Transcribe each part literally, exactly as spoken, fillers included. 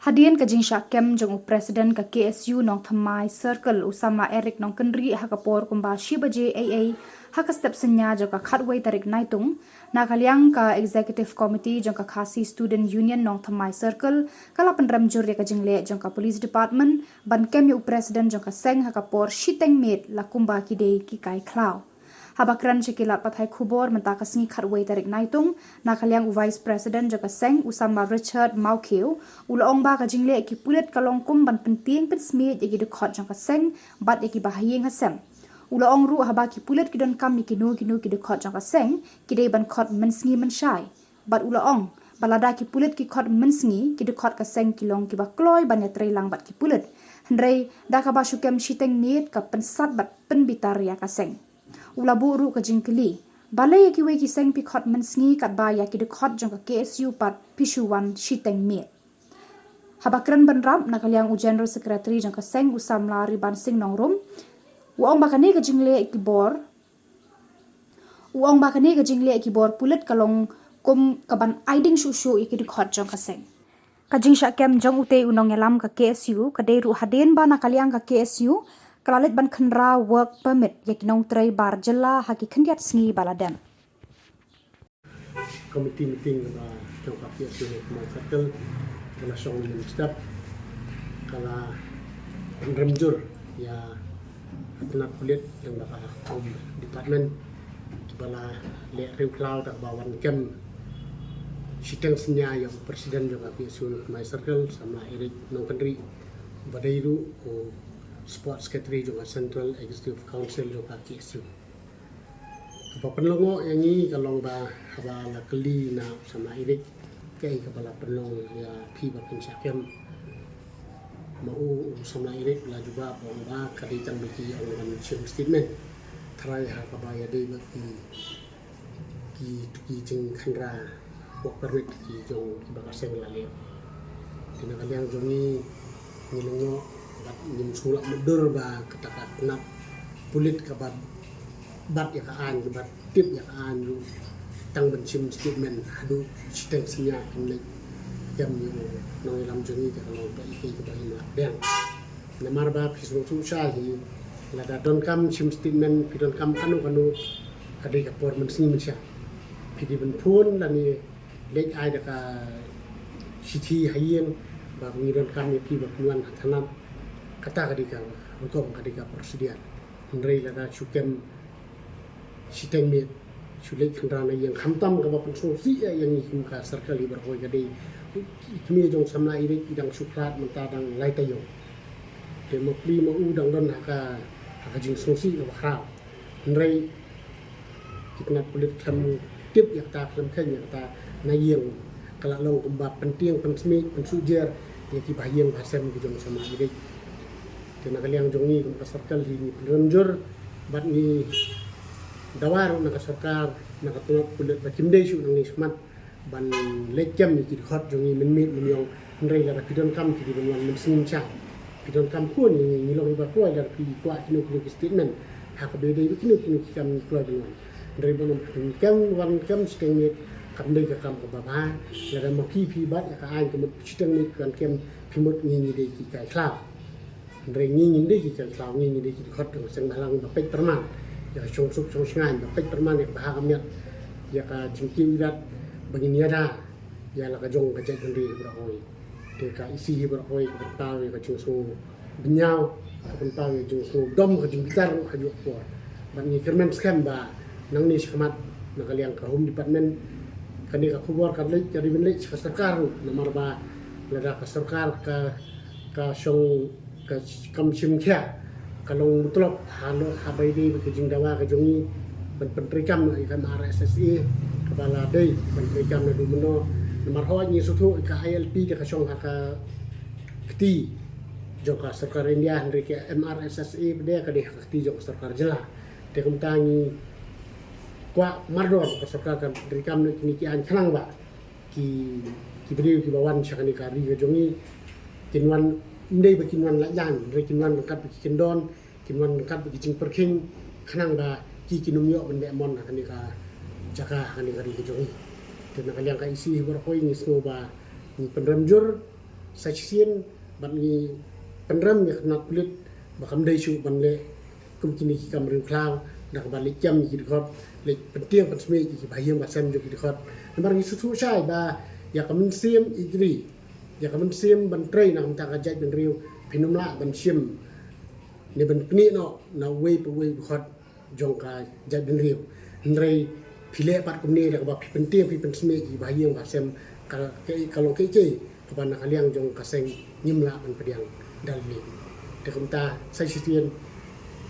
Hadien ka jingshah kem jong u President ka K S U Nongthymmai Circle, u Samla Eric Nongkynrih, ha ka por kumba shi baje eiei ha ka step synñia jong ka khatwei tarik Naitung, na ka liang ka Executive Committee jong ka Khasi Student Union Nongthymmai Circle ka la pynrem jur ïa ka jingleh jong ka Police Department ban kem ïa u President jong ka seng ha ka por shiteng miet la kumba ki dei ki kai khlaw. Haba kren sha ki lad pathai khubor mynta ka sngi khatwei tarik Naitung, na ka liang u Vice President jong ka seng, u Samla Richard Mawkhiew, u la ong ba ka jingleh ki pulit ka long kum ban pyntieng pynsmiej ïa ki dkhot jong ka seng bad ïa ki bahaïing hasem. U la ong ruh haba ki pulit ki donkam ïa kino kino ki dkhot jong ka seng, ki dei ban khot mynsngi mynshai. Bad u la ong ba lada ki pulit ki khot mynsngi, ki dkhot ka seng ki long kiba kloi ban ïatreilang bad ki pulit. Hynrei da kaba shu kem shiteng miet ka pynsat bad pynbitar ïa ka seng. U la buh ruh ka jingkylli, balei ïa kiwei ki seng phi khot mynsngi katba ïa ki dkhot jong ka K S U pat phi shu wan shiteng miet? Haba kren bynrap na ka liang u General Secretary jong ka seng, u Samla Ribansing Nongrum, u ong ba kane ka jingleh ki bor u ong ba kane ka jingleh ki bor pulit ka long kum ka ban ai ding shuh shuh ïa ki dkhot jong ka seng. Ka jingshah kem jong utei u nongïalam ka K S U ka dei ruh hadien ba na ka liang ka K S U ka la leit ban khynra work permit ïa ki nongtrei bar jylla ha ki khyndiat sngi ba la dep. Committee meeting kaba jong ka P S U Nongthymmai Circle ka la shong mynstep, ka la pynrem jur ïa ka tnat pulit lyngba ka Home Department kiba la leh riewkhlaw da kaba wan kem shiteng synñia ïa u President jong ka P S U Nongthymmai Circle, Samla Eric Nongkynrih, ba dei ruh u Sports Secretary jong ka Central Executive Council jong ka K S U. Kaba pynlyngngoh ïa ngi ka long ba haba la kylli na u Samla Eric kaei kaba la pynlong ïa phi ba phin shah kem, ma u, u Samla Eric la jubab ba ong ba ka dei tang ba ki ong ban shim statement tharai ha kaba ïadei bad ki, ki, ki jingkhynra work permit ki jong kiba ka seng la leh. Te na ka liang jong ngi, ngi lyngngoh bad ngim sngewlah mutdur ba kata ka tnat pulit kaba bat ïa ka aiñ, kaba tip ïa ka aiñ ruh tang ban shim statement haduh shiteng synñia kim leit kem ïa u nongïalam jong ngi, ka long ba ïa kaei kaba ngim lah pdiang. Namar ba phi sngewthuh shai hi, lada donkam shim statement, phi donkam kano kano, ka dei ka por mynsngi mynsha. Phi dei ban phone lane leit ai da ka shithi ha ïing ba ngi donkam ïa phi ba phin wan ha thanat. Kata ka dei ka rukom, ka dei ka procedure. Hynrei lada shu kem shiteng miet, shu leit khynra na ïing, khamtam kaba pynsngewsih ïa ngi kum ka circle hi baroh kawei ka dei i kmie jong Samla Eric i dang shu khlad mynta dang lai taïew. Te ma pli ma u dang don ha ka, ha ka jingsngewsih kaba khraw. Hynrei ki tnat pulit khlem tip ïa kata, khlem kheiñ ïa kata, na ïing ka la long kumba pyntieng pynsmiej pynsuhjer ïa ki bahaïing bahasem ki jong Samla Eric. Te na ka liang jong ngi kum ka circle hi ngi pynrem jur bad ngi dawa ruh na ka sorkar, na ka tnat pulit ba kim dei shuh nangne shakhmat ban leit kem ïa ki dkhot jong ngi mynmiet mynïong. Hynrei lada phi donkam phi dei ban wan mynsngi mynsha. Phi donkam khun ïa ngi, ngi long kiba kloi lada phi kwah kino kino ki statement ha kaba ïadei bad kino kino ki kam ngi kloi ban wan. Hynrei ban ong phin kem wan kem shiteng miet kam dei ka kam kaba bha. Lada ma phi phi bat ïa ka aiñ ka mut shiteng miet phi wan kem, phi mut ngi ngi dei ki kai khlaw. Hynrei ngi ngim dei ki kai khlaw, ngi ngi dei ki dkhot jong ka seng bhalang ba peit pyrman ïa ka shongsuk shongshngaiñ, ba peit pyrman ïa ka bha ka miat, ïa ka jingkiew irat ba ngin ïada ïa la ka jong ka jaitbynriew hi baroh kawei. Te ka E C hi baroh kawei ka pynpaw ïa ka jingsngewbynñiaw, ka pynpaw ïa ka jingsngewdom, ka jingbitar ruh ha juh ka por. Bad ngi kyrmen skhem ba nangne shakhmat na ka liang ka Home Department, kane ka khubor ka leit, ka dei ban leit sha ka sorkar ruh, namar ba lada ka sorkar ka, ka shong ka kam shim khia ka long mutlop halor ha ba ïadei bad ka jingdawa ka jong ngi ban pyntreikam ïa ka M R S S A kaba la dei ban treikam naduh mynno. Namar hooid ngi sngewthuh ka I L P te ka shong ha ka kti jong ka sorkar India, hynrei ka M R S S A pat de ka dei ha ka kti jong ka sorkar jylla. Te kumta ngi kwah mardor ka sorkar kan treikam ïa kine ki aiñ khnang ba ki, ki briew kiba wan sha kane ka ri ka jong ngi kin wan, ym dei ba kin wan lait laiñ, hynrei kin wan ryngkat bad ki kyndon, kin wan ryngkat bad ki jingpyrkhing, khnang ba ki kin ym ïoh ban beh mon ha kane ka jaka, ha kane ka ri ka jong ngi. Te na ka liang ka E C hi baroh kawei ngi sngew ba ngi pynrem jur Sa shisien bad ngi pynrem ïa ka tnat pulit ba kam dei shuh ban leh kum kine ki kam riewkhlaw da kaba leh kem ïa ki dkhot, leh pyntieng pynsmit ïa ki bahaïing bahasem jong ki dkhot. Namar ngi sngewthuh shai ba ïa ka mynsiem ïeit ri, ïa ka mynsiem ban trei na ka bynta ka jaitbynriew, phin ym lah ban shim ne ban pyni noh na uwei pa uwei u dkhot jong ka jaitbynriew. Hynrei phi leh pat kumne da kaba phi pyntieng phi pynsmit ïa ki bahaïing bahasem, ka, ka, ka long kaei kaei kaba na ka liang jong ka seng ngim lah ban pdiang da lade. Te kumta sa shisien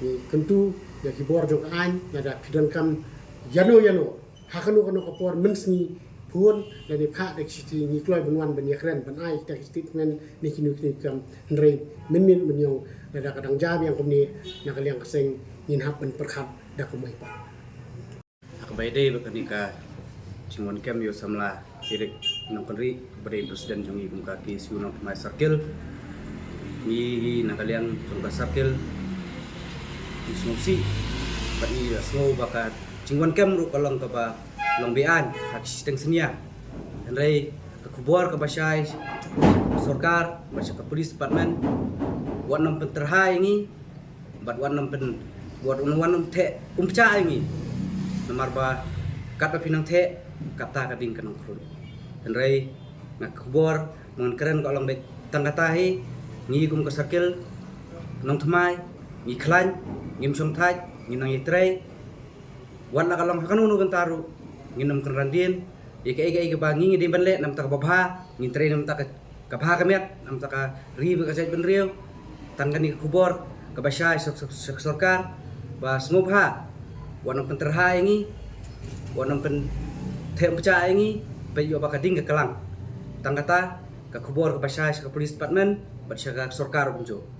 ngi kyntu ïa ki bor jong ka aiñ, lada phi donkam ïano ïano ha kano kano ka por, mynsngi, phone lane phah da ki shithi, ngi kloi ban wan ban ïakren ban ai kita ki statement ne kino kino ki kam. Hynrei mynmiet mynïong lada ka dang jia biang kumne na ka liang ka seng, ngin hap ban pyrkhat da kumwei pat. Ha kaba ïadei bad kane ka jingwan kem ïa u samla Eric Nongkynrih, ba dei president jong ngi kum ka K S U Nongthymmai Circle, ngi na ka liang jong ka circle ngi sngewsih bad ngi sngew ba ka jingwan kem ruh ka long kaba long be-aiñ ha ki shiteng synñia. Hynrei ka khubor kaba shai sha ka sorkar bad sha ka police department, wat nym pyntyrha ïa ngi bad wat nym pyn, wat nym, wat nym theh umpcha ïa ngi. Namar ba katba phi nang theh, kata ka ding ka nang khrun. Hynrei nga khubor, ma ngan kren ka long beit tang kata hi, ngi kum ka circle Nongthymmai ngi khlaiñ, ngim shongthait, ngi nang ïatrei. Wat la ka long ha kano kano ka bynta ruh, ngin nym kynran dien. Ïa kaei kaei kaba ngi, ngi dei ban leh na bynta kaba bha, ngin trei na bynta ka, ka bha ka miat, na bynta ka ri bad ka jaitbynriew. Tang kane ka khubor kaba shai sha, sha, sha ka sorkar ba sngewbha wat nym pyntyrha ïa ngi, wat nym pyntheh umpcha ïa ngi, peit ïoh ba ka ding ka klang. Tang kata ka khubor kaba shai sha ka police department bad sha ka sorkar kumjuh.